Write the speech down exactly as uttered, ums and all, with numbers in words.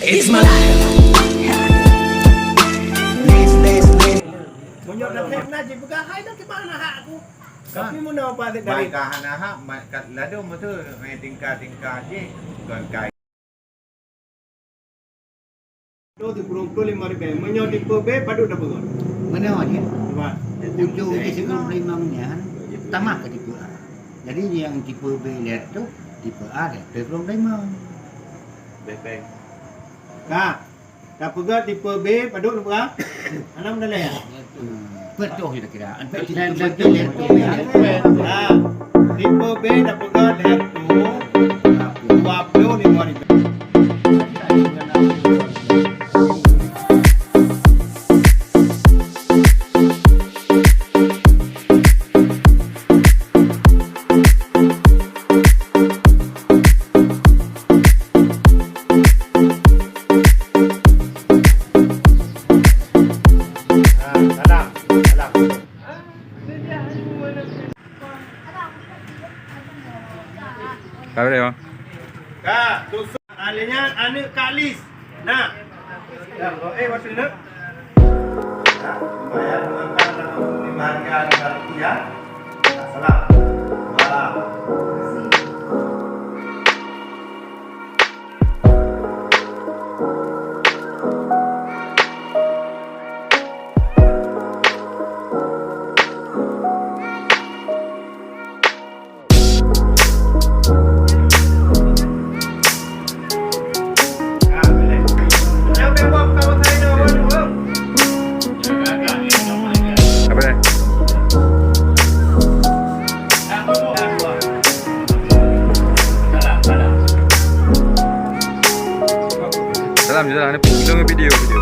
It's my life. This, this, this. Meunyoe na fitnah jipeugah, "Hai, na kiban hana hak aku." Tapi meunyoe apa adat dari ka hana hak, mat kat ladom beutôi, main tingkah-tingkah jih, kon kai. Sikureueng ploh limong ribèe. Meunyoe tipe B, padub tapeugöt? Meunoe jih. Cuba. Ujong jih sikureueng ploh limong nyan, tamah keu tipe A. Jadi, nyang tipe B lhèe reutôh, tipe A lhèe reutôh sikureueng ploh limong. Bèk pèng. Ka. Tapeugöt tipe B, padub tapeugöt? Hana meudaleh, ya? Hmm. Beutôi kita kira. Nah, tipe B tapeugöt lhèe reutôh dua ploh limong ribèe. Ah, salam, salam. Ka boleh, Bang? Ka, tusuk. Ah, lheuh nyan aneuk Kak Lis. Nah. Dah, oh, eh, masuk dulu. Nah, lumayan, lumayan, lumayan, lumayan, ya. Nah, salam. Wah. Apa dia? Salam je lah, ni pun video, video.